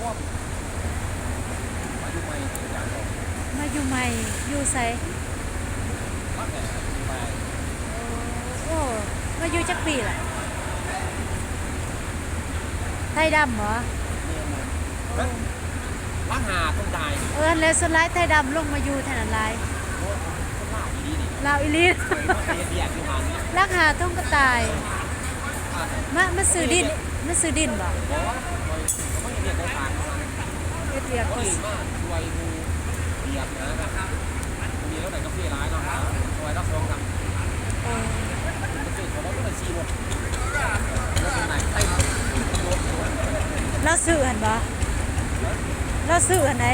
ມາຢູ່ໃໝ່ ມາຢູ່ໃໝ່ ຢູ່ໃສ? ໂອ້ ມາຢູ່ຈັກປີລະ? ໄທດຳບໍ? ແມ່ນ ແມ່ນ ຫຼັງຫ້າຕົງຕາຍ ເອີ ແລ້ວສ່ວນຫຼາຍໄທດຳລົງມາຢູ່ແຖວນັ້ນຫຼາຍ. ໂອ້ ຄົນລາວອີ່ຫຼີນີ້ ລາວອີ່ຫຼີ ເຮັດວຽກຢູ່ຫັ້ນ ຫຼັງຫ້າຕົງກໍຕາຍ. ມາ ມາຊື້ດິນ ມາຊື້ດິນບໍ? ບໍ່ ຂ້ອຍ ຂ້ອຍເຮັດວຽກໃນສວນເຮົາຫັ້ນ ເຮັດວຽກ ກໍເລີຍມາຊ່ວຍໝູ່ວຽກນະ ມີລາວໄດ້ກາເຟຫຼາຍເນາະ ຊ່ວຍລາວສອງສາມ ເອີ ເປັນກາເຟຂອງລາວ ລາວໄດ້ສີ່ລົດ ລາວຊື້ຫັ້ນບໍ? ລາວຊື້ຫັ້ນໃດ?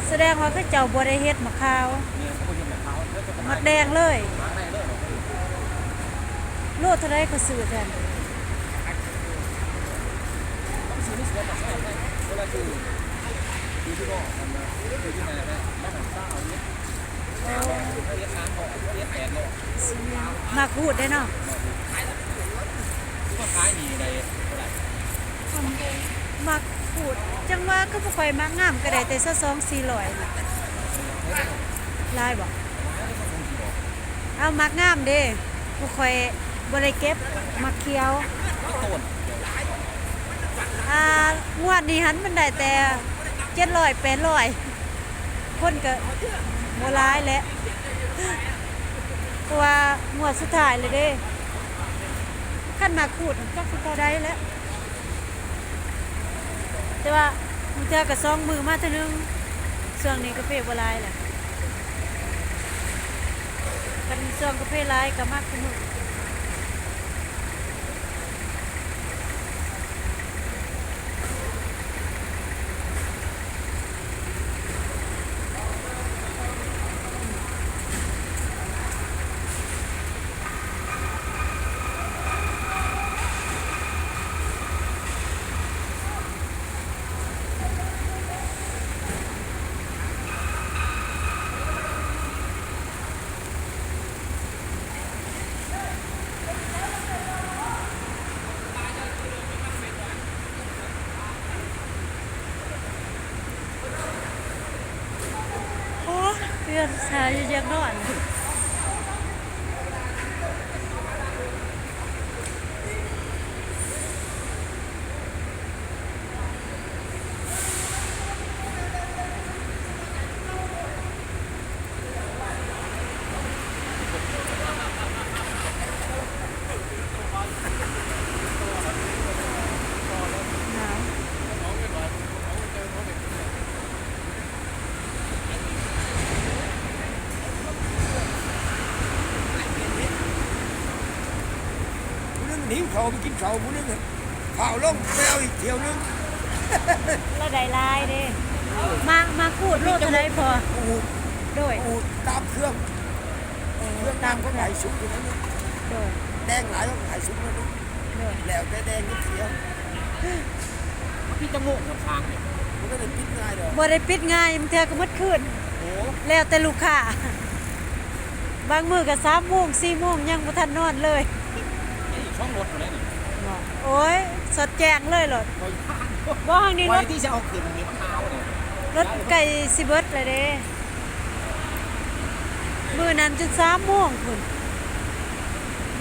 ສະແດງວ່າເຂົາເຈົ້າບໍ່ໄດ້ເຮັດໝາກຂາວ ແມ່ນ ເຂົາບໍ່ເຮັດໝາກຂາວ ໝາກແດງເລີຍ ໝາກແດງເລີຍ. ໂລເທົ່າໃດເຂົາຊື້ແທ້ນະ? ໝາກຂູດເດ້ເນາະ ໝາກຂູດ ຈັ່ງວ່າຄືບໍ່ຄ່ອຍມັກງາມ ກໍໄດ້ແຕ່ຊາວສອງ ສີ່ຮ້ອຍນະ. ຫຼາຍບໍ? ເອົາ ໝາກງາມເດ້ ພວກຂ້ອຍບໍ່ໄດ້ເກັບ ໝາກຂຽວ. ອ່າ ງວດນີ້ຫັ້ນມັນໄດ້ແຕ່ເຈັດຮ້ອຍ ແປດຮ້ອຍ ຄົນກໍບໍ່ຫຼາຍແຫຼະ ເພາະວ່າງວດສຸດທ້າຍແລ້ວເດ້. ຄັນໝາກຂູດຈັກຊິເທົ່າໃດແຫຼະ. ແຕ່ວ່າບາງເທື່ອກໍສອງມື້ມາເທື່ອໜຶ່ງ. ຊ່ວງນີ້ກາເຟບໍ່ຫຼາຍແຫຼະ ຄັນຊ່ວງກາເຟຫຼາຍກໍມາຄູ່ມື້. ໂອ້ ເຮືອນຊາຍຢາກນອນ. ຜູ້ໜຶ່ງຫິວເຂົ້າໄປກິນເຂົ້າ ຜູ້ໜຶ່ງ ຟ້າວລົງໄປເອົາອີກຖ້ຽວໜຶ່ງ. ລາວໄດ້ຫຼາຍເດ້. ໝາກ ໝາກຂູດໂລເທົ່າໃດພໍ່? ໂດຍ ຂູດຕາມເຄື່ອງ ເຄື່ອງຕາມເຂົາຂາຍສຸກຢູ່ນັ້ນ. ໂດຍ ແດງຫຼາຍເຂົາຂາຍສຸກນັ້ນ. ໂດຍ ແລ້ວແຕ່ແດງຈັກທ່ຽວ. ມັນມີຈັກໂມງນຳທາງນີ້? ບໍ່ໄດ້ປິດງ່າຍດອກ ບໍ່ໄດ້ປິດງ່າຍ ບາງເທື່ອກໍໝົດຄືນ. ໂອ້ ແລ້ວແຕ່ລູກຄ້າ ບາງມື້ກໍສາມໂມງ ສີ່ໂມງ ຍັງບໍ່ທັນນອນເລີຍ. ອີກສອງລົດພຸ້ນແຫຼະນີ້. ໂອ້ຍ ສອດແຈ້ງເລີຍໂລດ. ບໍ່ ທາງນີ້ລົດ ທີ່ຈະເອົາຂຶ້ນນີ້ມັນໜາວເດ້ ລົດໃກ້ຊິເບິດແລ້ວເດ້. ມື້ນັ້ນຈົນສາມໂມງພຸ້ນ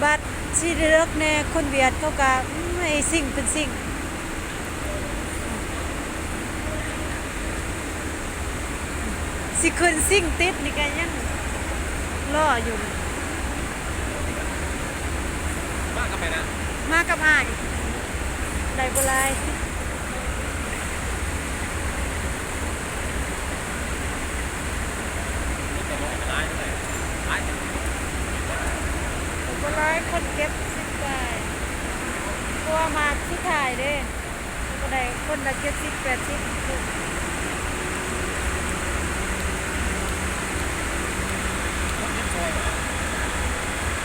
ບາດຊິເລິກແດ່ ຄົນຫວຽດເຂົາກະ ອືມ ໃຫ້ຊິງເປັນຊິງ ຊິຂຶ້ນຊິງຕິດນີ້ກະຍັງລໍຢູ່. ມາກັບໃຜນະ? ມາກັບອ້າຍ ໄດ້ບໍ່ຫຼາຍ. ບໍ່ຫຼາຍ ຄົນເກັບສິບປາຍ ເພາະວ່າໝາກສຸດທ້າຍເດ້ ກໍໄດ້ຄົນລະເຈັດສິບ ແປດສິບ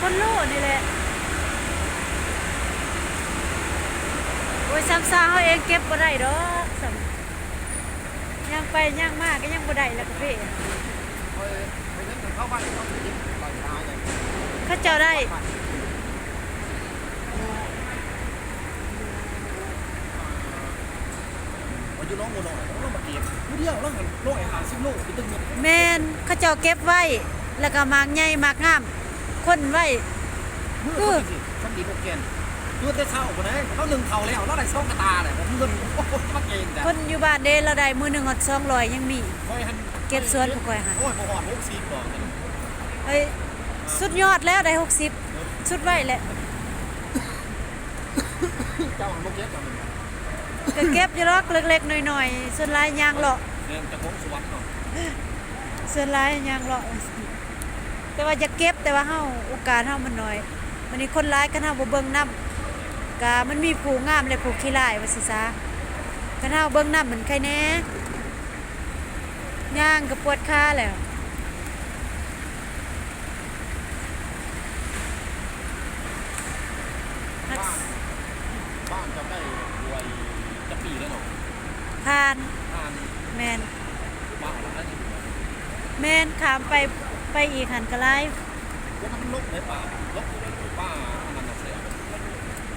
ຄົນໂລນີ້ແຫຼະ. ໂອ້ຍ ສ່ຳຊາວເຮົາເອງເກັບບໍ່ໄດ້ດອກ ສ່ຳ ຍ່າງໄປຍ່າງມາກໍຍັງບໍ່ໄດ້ລະກາເຟ. ເຂົາເຈົ້າໄດ້. ຢູ່ໜອງບົວນ້ອຍ ລາວມາເກັບຜູ້ດຽວ ລາວຫັ້ນຮ້ອຍຫ້າສິບໂລ ເປັນເຖິງເງິນ. ແມ່ນ ເຂົາເຈົ້າເກັບໄວ້ ແລ້ວກໍໝາກໃຫຍ່ໝາກງາມ ຄົນໄວ້ ມື້ ຄື ຄົນຊິ ຄົນຊິບໍ່ແກ່ນ ຄືແຕ່ເຊົ້າພຸ້ນໃດ ລາວໜຶ້ງເຂົ້າແລ້ວ ລາວໄດ້ສອງກະຕ່າແລ້ວ ເງິນ ໂອ້ຍ ມາເກັ່ງແທ້. ຄົນຢູ່ບ້ານເດ້ ລາວໄດ້ມື້ໜຶ່ງຮອດສອງຮ້ອຍຍັງມີ. ຂ້ອຍຫັ້ນ ເກັບສວນຂອງຂ້ອຍຫັ້ນ ໂອ້ຍ ບໍ່ຮອດຫົກສິບດອກ. ເອີຍ ສຸດຍອດແລ້ວ ໄດ້ຫົກສິບ ສຸດໄວ້ແຫຼະ. ເຈົ້າຫັ້ນບໍ່ເກັບດອກ ກໍເກັບຢູ່ດອກ ເລັກໆ ນ້ອຍໆ ສ່ວນຫຼາຍຍ່າງເລາະ. ແມ່ນ ເຈົ້າຂອງສວນເນາະ ສ່ວນຫຼາຍຍ່າງເລາະ ແຕ່ວ່າຢາກເກັບ ແຕ່ວ່າເຮົາ ໂອກາດເຮົາມັນໜ້ອຍ. ບັດນີ້ຄົນຫຼາຍ ຄັນເຮົາບໍ່ເບິ່ງນຳ ກະມັນມີຜູ້ງາມ ແລະ ຜູ້ຂີ້ຮ້າຍ ວ່າຊີ້ຊະ. ຄັນເຮົາເບິ່ງນຳມັນໄຄແດ່. ຍ່າງກໍປວດຂາແລ້ວ. ບ້ານ ບ້ານເຈົ້າໄດ້ຫ້ວຍຈັກປີແລ້ວເນາະ? ຜ່ານ ຜ່ານ ແມ່ນ ແມ່ນ ຂ້າມໄປ ໄປອີກຫັ້ນກໍຫຼາຍ. ໂອ້ ມັນລົກໄດ໋ ປ່າລົກຢູ່ໃນປ່າອັນນັ້ນນະ.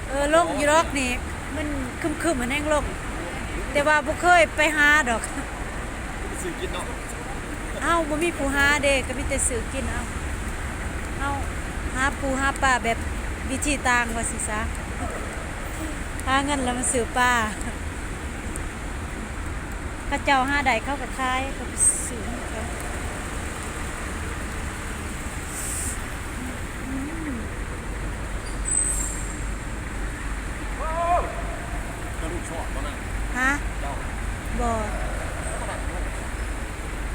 ເອີ ລົງຢູ່ດອກນີ້ ມັນຄຶມໆ ມັນແຮງລົງ ແຕ່ວ່າບໍ່ເຄີຍໄປຫາດອກ. ຊື້ກິນເນາະ ເຮົາບໍ່ມີຜູ້ຫາເດ້ ກໍມີແຕ່ຊື້ກິນເອົາ. ເຮົາຫາປູຫາປາແບບວິທີຕ່າງ ວ່າຊີ້ຊະ ຫາເງິນແລ້ວມາຊື້ປາ. ເຂົາເຈົ້າຫາໄດ້ເຂົາກໍຂາຍ ເຂົາໄປຊື້ຂອງເຂົາ. ອືມ ກະດູກຊອດບໍ່ນະ? ຮະ? ເຈົ້າ ບໍ່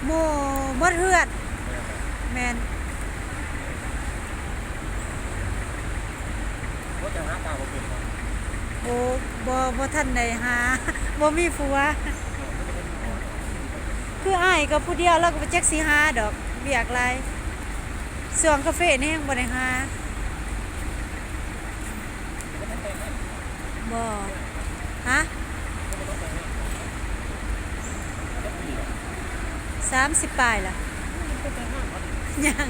ບໍ່ ໝົດເຮືອນ. ແມ່ນ ແມ່ນ. ບໍ່ ເຈົ້າຫາປາບໍ່ເປັນບໍ່? ໂອ້ ບໍ່ ບໍ່ທັນໄດ້ຫາ ບໍ່ມີຜົວ. ຄືອ້າຍກໍຜູ້ດຽວ ລາວກໍບໍ່ຈັກຊິຫາດອກ ວຽກຫຼາຍ. ຊ່ວງກາເຟນີ້ຍັງບໍ່ໄດ້ຫາ. ບໍ່ ຮະ? ສາມສິບປາຍລະ ຍັງ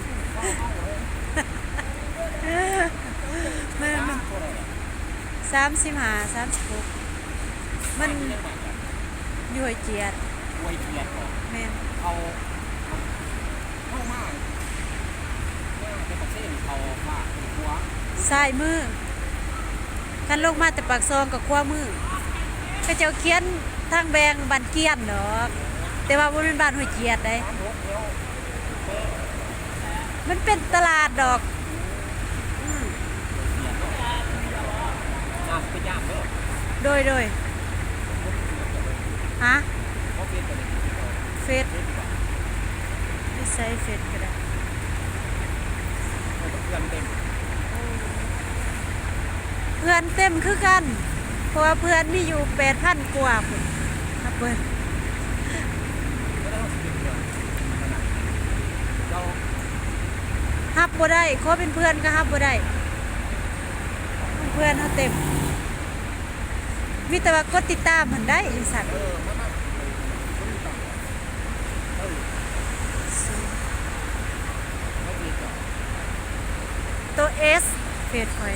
ແມ່ນ ສາມສິບຫ້າ ສາມສິບຫົກ ມັນຢູ່ຫ້ວຍຈຽດ. ຫ້ວຍຈຽດບໍ່? ແມ່ນ ເຂົາ ເຂົ້າມາ ມາແຕ່ປາກເຊນີ້ ເຂົ້າພາກຂວາ ຊ້າຍມື. ຄັນລົງມາແຕ່ປາກຊ່ອງກໍຂວາມື. ເຂົາເຈົ້າຂຽນທາງແບ່ງບ້ານກຽນດອກ ແຕ່ວ່າບໍ່ແມ່ນບ້ານຫ້ວຍຈຽດໃດ໋. ມັນເປັນຕະຫຼາດດອກ. ອືມ ໂດຍ ໂດຍ. ຮະ? ເຟສ ຢູ່ໃສເຟສກໍໄດ້. ເພື່ອນເຕັມຄືກັນ ເພາະວ່າເພື່ອນມີຢູ່ແປດພັນກວ່າພຸ້ນ. ຮັບເບິ່ງ ຮັບບໍ່ໄດ້ ຂໍເປັນເພື່ອນກໍຮັບບໍ່ໄດ້ ເພື່ອນເຮົາເຕັມ. ມີແຕ່ວ່າກົດຕິດຕາມຫັ້ນໄດ໋ ຈັ່ງຊັ້ນ. ໂຕ S ເຟສຂ້ອຍ